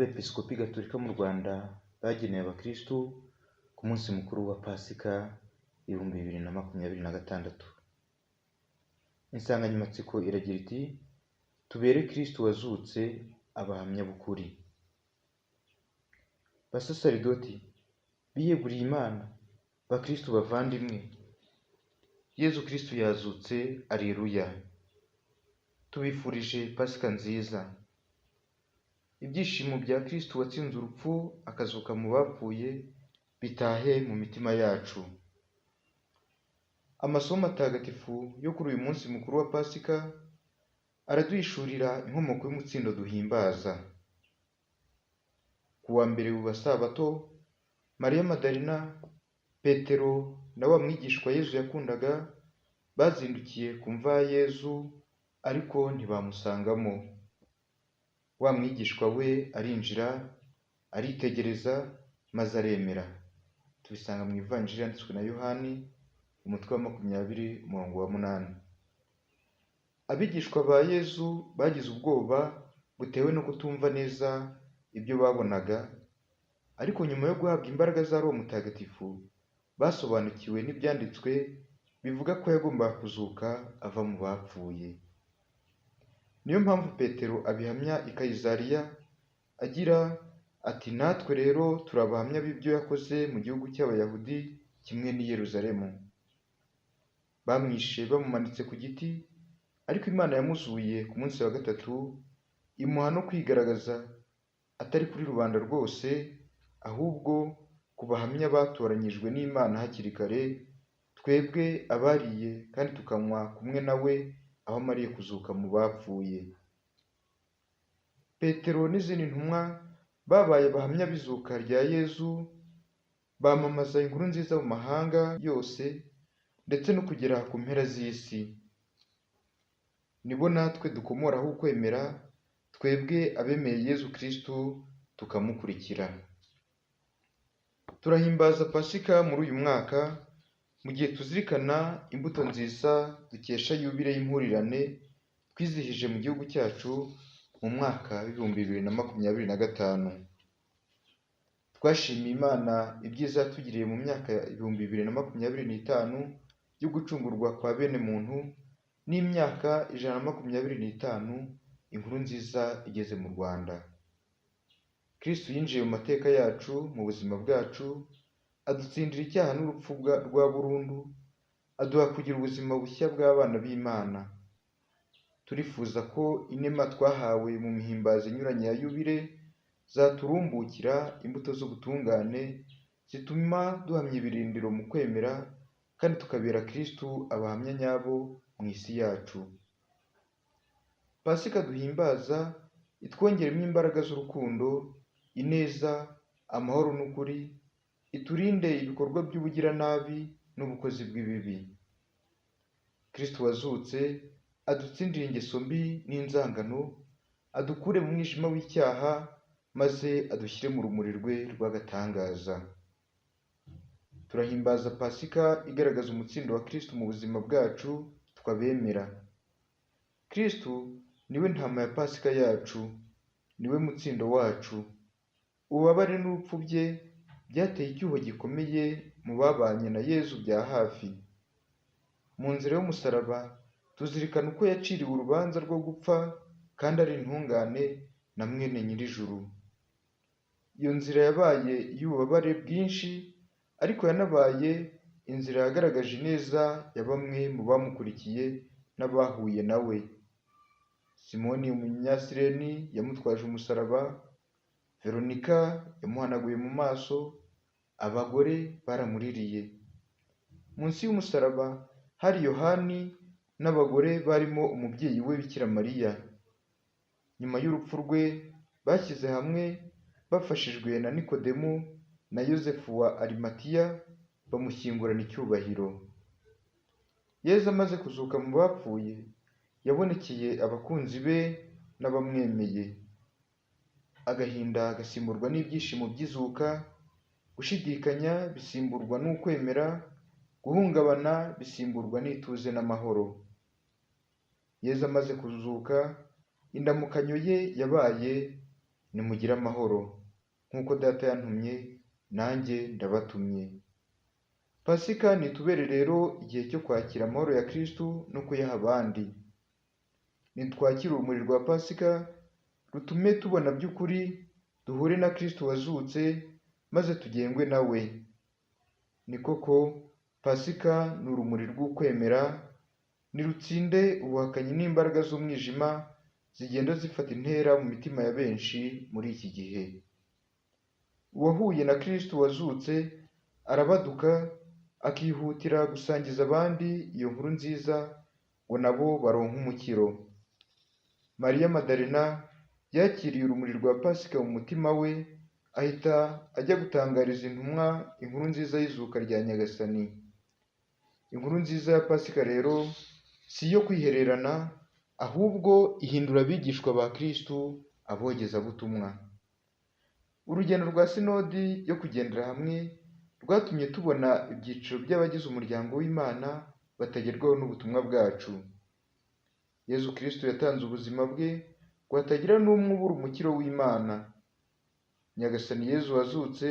Abepiskopi Gatolika mu Rwanda bageneye abakristu ku munsi mukuru wa Pasika 2026. Insanganyamatsiko iragira iti: Tubere Kristu wazutse abahamya b'ukuri. Basaseridoti biyeguriye Imana, bakristu bavandimwe, Yezu Kristu yazutse, Alleluya. Tubifurije Pasika nziza. Ibyishimo bya Kristu watsinze urupfu akazuka mu bapfuye bitahe mu mitima yacu. Amasomo matagatifu yo kuri uyu munsi mukuru wa Pasika araduhishurira inkomoko y'umutsindo duhimbaza. Ku wa mbere wa Sabato, Mariya Madalena, Petero na wa mwigishwa Yezu yakundaga bazindukiye ku mva ya Yezu, ariko ntibamusangamo. Wa mwigishwa we arinjira, aritegereza, maze aremera. Tubisanga mu Ivanjiri yanditswe na Yohani, umutwe wa 20, umurongo wa 8. Abigishwa ba Yezu bagize ubwoba butewe no kutumva neza ibyo babonaga, ariko nyuma yo guhabwa imbaraga za Roho Mutagatifu, basobanukiwe n'ibyanditswe bivuga ko yagombaga kuzuka ava mu bapfuye. Niyo mpamvu Petero abihamya i Kayisariya agira ati: natwe rero turi abahamya b'ibyo yakoze mu gihugu cy'Abayahudi kimwe n'i Yerusalemu. Bamwishe bamumanitse ku giti, ariko Imana yamuzuye ku munsi wa gatatu, imuha no kwigaragaza atari kuri rubanda rwose, ahubwo ku bahamya batoranyijwe n'Imana hakiri kare, twebwe abariye kandi tukanywa kumwe na we aho amariye kuzuka mu bapfuye. Petero n'izindi ntumwa babaye abahamya b'izuka rya Yezu, bamamaza inkuru nziza mu mahanga yose ndetse no kugera ku mpera z'isi. Nibo natwe dukomoraho ukwemera, twebwe abemeye Yezu Kristu tukamukurikira. Turahimbaza Pasika muri uyu mwaka mu gihe tuzirikana imbuto nziza dukesha yubile y'impurirane twizihije mu gihugu cyacu mu mwaka w'2025. Twashimiye Imana ibyiza yatugiriye mu myaka 2025 yo gucungurwa kwa bene muntu n'imyaka 125 inkuru nziza igeze mu Rwanda. Kristu yinjiye mu mateka yacu, mu buzima bwacu, adutsindira icyaha n'urupfu rwa burundu, aduha kugira ubuzima bushya bw'abana b'Imana. Turifuza ko inema twahawe mu mihimbazo inyuranye ya yubile zaturumbukira imbuto z'ubutungane zituma duhamya ibirindiro mu kwemera kandi tukabera Kristu abahamya nyabo mu isi yacu. Pasika duhimbaza itwongeremo imbaraga z'urukundo, ineza, amahoro n'ukuri, iturinde ibikorwa by'ubugiranabi n'ubukozi bw'ibibi. Kristu wazutse adutsindire ingeso mbi n'inzangano, adukure mu mwijima w'icyaha maze adushyire mu rumuri rwe rw'agatangaza. Turahimbaza Pasika igaragaza umutsindo wa Kristu mu buzima bwacu twabemera. Kristu niwe ntama ya Pasika yacu, niwe mutsindo wacu. Ububabare n'urupfu bye byateye icyuho gikomeye mu babanye na Yezu bya hafi. Mu nzira y'umusaraba tuzirikana uko yaciriwe urubanza rwo gupfa kandi ari intungane na mwene Nyir'ijuru. Iyo nzira yabaye iy'ububabare bwinshi, ariko yanabaye inzira yagaragaje ineza ya bamwe mu bamukurikiye n'abahuye na we. Simoni umunyasireni yamutwaje umusaraba, Veronika yamuhanaguye mu maso, abagore baramuririye. Munsi y'umusaraba hari Yohani n'abagore barimo umubyeyi we Bikira Mariya. Nyuma y'urupfu rwe bashyize hamwe bafashijwe na Nikodemu na Yozefu wa Arimatiya bamushyingurana icyubahiro. Yezu amaze kuzuka mu bapfuye, yabonekeye abakunzi be n'abamwemeye. Agahinda gasimburwa n'ibyishimo by'izuka, gushidikanya bisimburwa n'ukwemera, guhungabana bisimburwa n'ituze n'amahoro. Yezu amaze kuzuka, indamukanyo ye yabaye Nimugire amahoro, nk'uko Data yantumye, nanjye ndabatumye. Pasika nitubere rero igihe cyo kwakira amahoro ya Kristu no kuyaha abandi. Nitwakire urumuri rwa Pasika, rutume tubona by'ukuri, duhure na Kristu wazutse, maze tugengwe na we. Ni koko Pasika ni urumuri rw'ukwemera, nirutsinde ubuhakanyi n'imbaraga z'umwijima zigenda zifata intera mu mitima ya benshi muri iki gihe. Uwahuye na Kristu wazutse arabaduka, akihutira gusangiza abandi iyo nkuru nziza ngo nabo baronke umukiro. Mariya Madalena yakiriye urumuri rwa Pasika mu mutima we, ahita ajya gutangariza intumwa inkuru nziza y'izuka rya Nyagasani. Inkuru nziza ya Pasika rero si iyo kwihererana, ahubwo ihindura abigishwa ba Kristu abogezabutumwa. Urugendo rwa Sinodi yo kugendera hamwe rwatumye tubona ibyiciro by'abagize umuryango w'Imana batagerwaho n'ubutumwa bwacu. Yezu Kristu yatanze ubuzima bwe ngo hatagira n'umwe ubura umukiro w'Imana. Nyagasani Yezu wazutse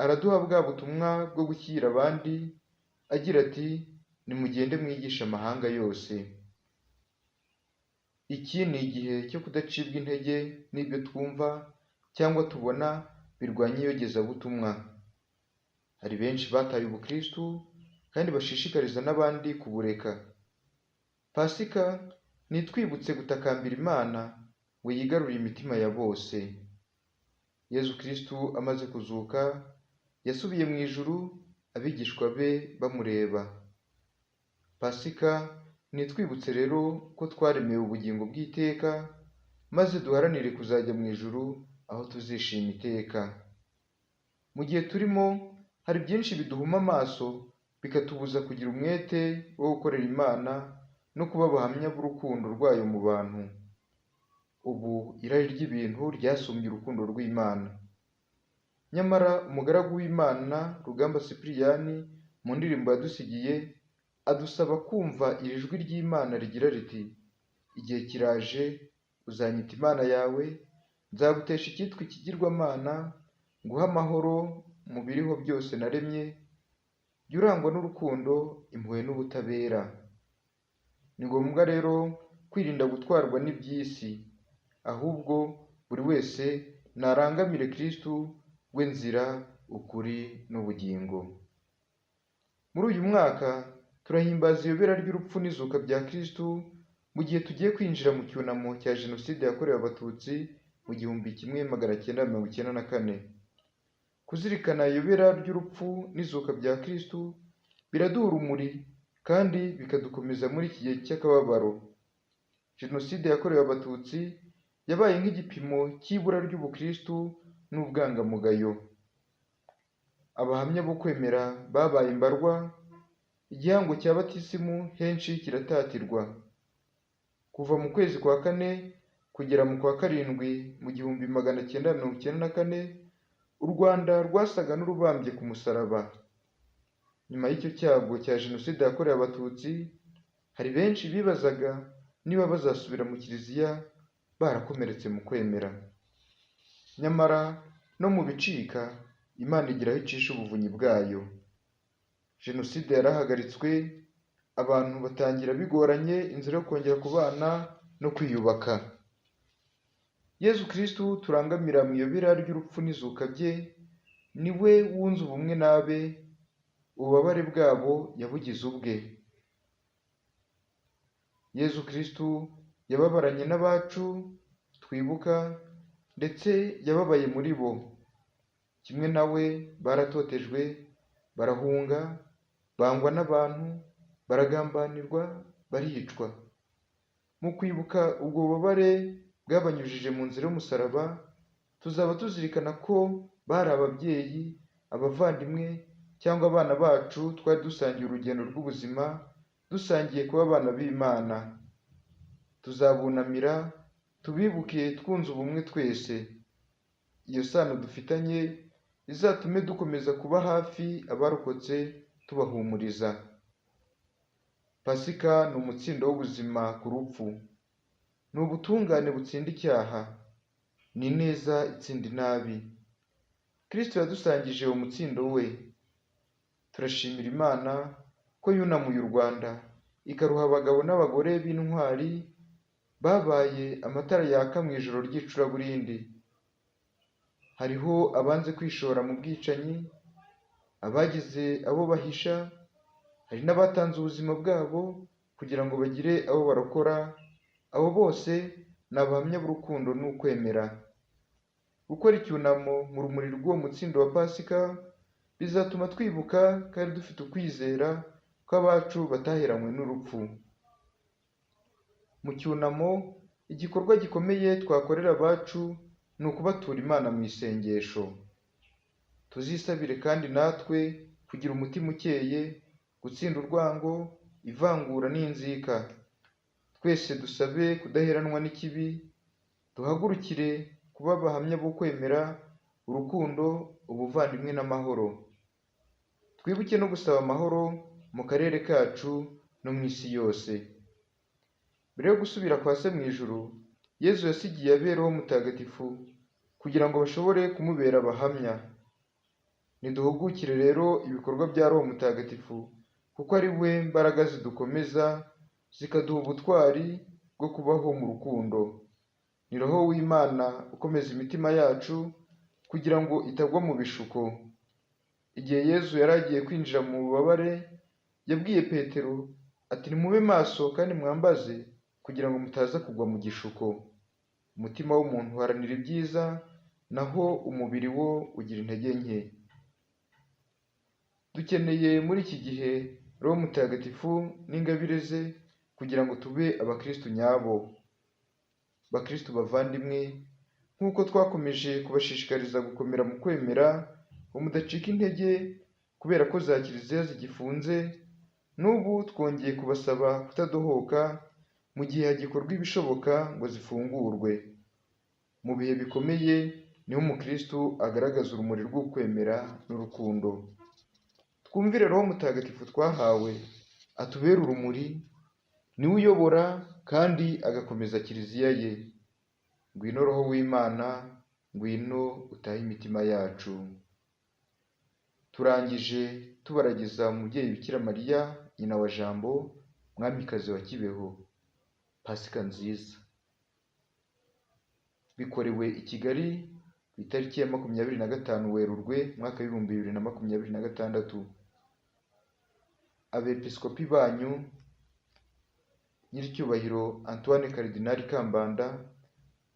araduha bwa butumwa bwo gushyira abandi, agira ati: nimugende mwigishe amahanga yose. Iki ni igihe cyo kudacibwa intege n'ibyo twumva cyangwa tubona birwanya iyogezabutumwa. Hari benshi bataye ubukristu kandi bashishikariza n'abandi kubureka. Pasika nitwibutse gutakambira Imana ngo yigarurire imitima ya bose. Yezu Kristu amaze kuzuka yasubiye mu ijuru, abigishwa be bamureba. Pasika nitwibutse rero ko twaremewe ubugingo bw'iteka, maze duharanire kuzajya mu ijuru aho tuzishima iteka. Mu gihe turimo hari byinshi biduhuma amaso bikatubuza kugira umwete wo gukorera Imana no kuba abahamya b'urukundo rwayo mu bantu. Ubu irari ry'ibintu ryasumbye urukundo rw'Imana. Nyamara umugaragu w'Imana Rugamba Sipiriyani mu ndirimbo yadusigiye adusaba kumva iri jwi ry'Imana rigira riti: igihe kiraje uzanyita Imana yawe, nzagutesha icyitwa ikigirwamana, nguhe amahoro mu biriho byose naremye, jya urangwa n'urukundo, impuhwe n'ubutabera. Ni ngombwa rero kwirinda gutwarwa n'iby'isi, ahubwo buri wese narangamire Kristu we nzira, ukuri n'ubugingo. Muri uyu mwaka turahimbaza iyobera ry'urupfu n'izuka bya Kristu mu gihe tugiye kwinjira mu cyunamo cya Jenoside yakorewe Abatutsi mu 1994. Kuzirikana iyobera ry'urupfu n'izuka bya Kristu biraduha urumuri kandi bikadukomeza muri iki gihe cy'akababaro. Jenoside yakorewe Abatutsi yabaye nk'igipimo cy'ibura ry'ubukristu n'ubwangamugayo. Abahamya bo kwemera babaye mbarwa, igihango cya batisimu henshi kiratatirwa. Kuva mu kwezi kwa kane kugera mu kwa karindwi mu 1994, u Rwanda rwasaga n'urubambye ku musaraba. Nyuma y'icyo cyago cya Jenoside yakorewe Abatutsi, hari benshi bibazaga niba bazasubira mu kiliziya barakomeretse mu kwemera. Nyamara no mu bicika, Imana igira aho icisha ubuvunyi bwayo. Jenoside yarahagaritswe, abantu batangira bigoranye inzira yo kongera kubana no kwiyubaka. Yezu Kristu turangamira mu iyobera ry'urupfu n'izuka bye, ni we wunze ubumwe n'abe, ububabare bwabo yabugize ubwe. Yezu Kristu yababaranye n'abacu twibuka, ndetse yababaye muri bo. Kimwe na we baratotejwe, barahunga, bangwa n'abantu, baragambanirwa, baricwa. Mu kwibuka ubwo bubabare bwabanyujije mu nzira y'umusaraba, tuzaba tuzirikana ko bari ababyeyi, abavandimwe cyangwa abana bacu twari dusangiye urugendo rw'ubuzima, dusangiye kuba abana b'Imana. Tuzabunamira, tubibuke twunze ubumwe twese. Iyo sano dufitanye izatume dukomeza kuba hafi abarokotse tubahumuriza. Pasika ni umutsindo w'ubuzima ku rupfu, ni ubutungane butsinda icyaha. Ni ineza itsinda inabi. Kristo yadusangije umutsindo we. Turashimira Imana ko yunamuye u Rwanda, ikaruha abagabo n'abagore b'intwari babaye amatara yaka mu ijoro ry'icuraburindi. Hariho abanze kwishora mu bwicanyi, abagize abo bahisha, hari n'abatanze ubuzima bwabo kugira ngo bagire abo barokora. Abo bose ni abahamya b'urukundo n'ukwemera. Gukora icyunamo mu rumuri rw'uwo mutsindo wa Pasika bizatuma twibuka kandi dufite ukwizera ko abacu bataheranywe n'urupfu. Mu cyunamo, igikorwa gikomeye twakorera abacu ni ukubatura Imana mu isengesho. Tuzisabire kandi natwe kugira umutima ukeye, gutsinda urwango, ivangura n'inzika. Twese dusabe kudaheranwa n'ikibi, duhagurukire kuba abahamya bo kwemera, urukundo, ubuvandimwe n'amahoro. Twibuke no gusaba amahoro mu karere kacu no mu isi yose. Mbere yo gusubira kwa Se mu ijuru, Yezu yasigiye abe Roho Mutagatifu kugira ngo bashobore kumubera abahamya. Niduhugukire rero ibikorwa bya Roho Mutagatifu, kuko ari we mbaraga zidukomeza, zikaduha ubutwari bwo kubaho mu rukundo. Ni Roho w'Imana ukomeza imitima yacu kugira ngo itagwa mu bishuko. Igihe Yezu yari agiye kwinjira mu bubabare, yabwiye Petero ati: "Nimube maso kandi mwambaze kugira ngo mutaza kugwa mu gishuko. Umutima w'umuntu uharanira ibyiza, naho umubiri wo ugira intege nke." Dukeneye muri iki gihe Roho Mutagatifu n'ingabire ze kugira ngo tube abakristu nyabo. Bakristu bavandimwe, nk'uko twakomeje kubashishikariza gukomera mu kwemera ngo mudacika intege kubera ko za kiliziya zigifunze, n'ubu twongeye kubasaba kutadohoka mu gihe hagikorwa ibishoboka ngo zifungurwe. Mu bihe bikomeye niho umukristu agaragaza urumuri rw'ukwemera n'urukundo. Twumvire Roho Mutagatifu twahawe, atubere urumuri, niwe uyobora kandi agakomeza kiliziya ye. Ngwino Roho w'Imana, ngwino utahe imitima yacu. Turangije tubaragiza umubyeyi Bikira Mariya, nyina wa Jambo, mwamikazi wa Kibeho. Pasika nziza. Bikorewe i Kigali ku itariki ya 25 Werurwe 2026. Abepiskopi banyu Nyiricyubahiro Antoine Karidinali Kambanda,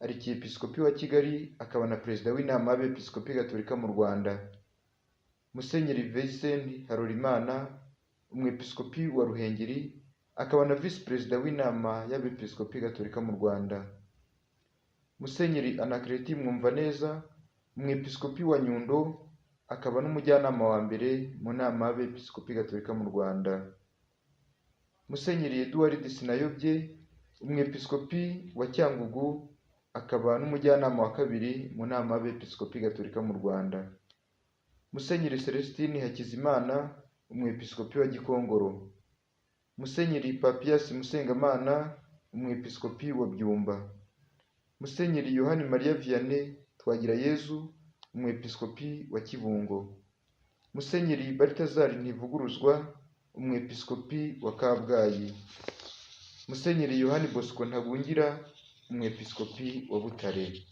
Arkiyepiskopi wa Kigali akaba na Perezida w'Inama y'Abepiskopi Gatolika mu Rwanda. Musenyeri Vincent Harolimana, Umwepiskopi wa Ruhengeri akaba na Visi Perezida w'Inama y'Abepiskopi Gatolika mu Rwanda. Musenyeri Anaclet Mwumvaneza, Umwepiskopi wa Nyundo akaba n'umujyanama wa mbere mu Nama y'Abepiskopi Gatolika mu Rwanda. Musenyeri Edouard Sinayobye, Umwepiskopi wa Cyangugu akaba n'umujyanama wa kabiri mu Nama y'Abepiskopi Gatolika mu Rwanda. Musenyeri Celestin Hakizimana, Umwepiskopi wa Gikongoro. Musenyeri Papias Musengamana, Umwepiskopi wa Byumba. Musenyeri Yohani Mariya Vianney Twagirayezu, Umwepiskopi wa Kibungo. Musenyeri Balthazar Ntivuguruzwa, Umwepiskopi wa Kabgayi. Musenyeri Yohani Bosco Ntagungira, Umwepiskopi wa Butare.